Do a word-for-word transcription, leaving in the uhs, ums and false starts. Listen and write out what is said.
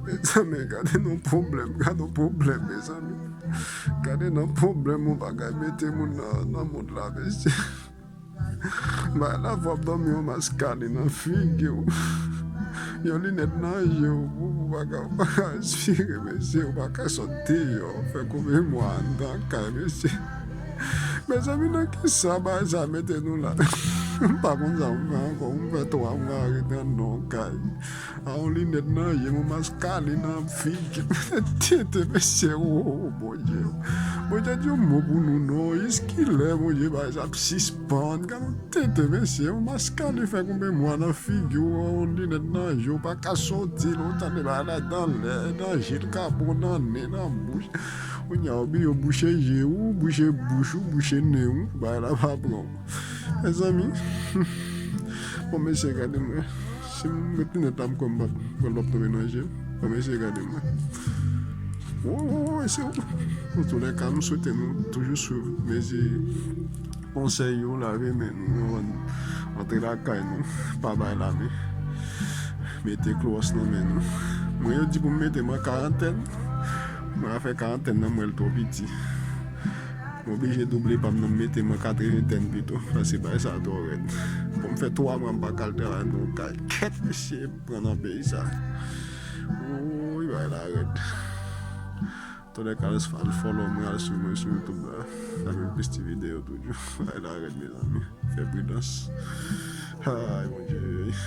Mezanmi, gade nan pwoblèm, gade nan pwoblèm, mezanmi. Gade nan pwoblèm, yon bagay mete moun nan, nan mond la, mesye. Bay la fò ap dòmi yon maskali nan figi w. Yon linèt nan je w, pou, pou pa ka, pa ka respire, mesye, ou pa ka sòt deyò. Fè konbyen mwa anndan kay, mesye. Mezanmi, nan ki sa bagay sa mete nou la? M pa konn sa m fè ankò. M fè twa mwa rete anndan yon kay. A yon linèt nan je m, yon maskali nan figi. Tete, mesye, o, o, o, Bondye. Bondye di yon mo pou nou, non. Jiskilè, Bondye, bagay sa ap sispann? Gade yon tete, mesye, yon maskali fè konbyen mwa nan figi w, yon linèt nan je w, pa ka sòti, lè w tande bagay la dan lè, nan je, l ka bon nan nen, nan bouch. Kounye a, ou byen, ou bouche je w, bouche bouch ou, bouche nen w, bagay la pa pran w. Mezanmi, bon, mesye, gade mwen. Si m met linèt la, m kwè m p ap, m kwè l p ap tonbe nan je m. Bon, mesye, gade mwen. Wo, wo, wo, mesye, wo. Antoulèka, m swete nou toujou swiv mezi konsèy yo, lave men nou anvan n antre lakay nou. Pa bay lamen. Mete klowòs nan men nou. Mwen, yo di pou m mete m an karantèn. Mwen, afè karantèn nan, m wè l twò piti. M oblije double pa m nan, m mete m an katreventèn pito, paske bagay sa twò rèd. Bon, m fè twa mwa m pa ka al travay nan yon kay. Kèt, mesye, pran nan peyi sa. Woy, bagay la rèd. Antoulèka, al follow mwen, al swiv mwen sou YouTube la. Sa vin plis ti videyo toujou. Bagay la rèd, mezanmi. Fè pridans. Ay, Bondye.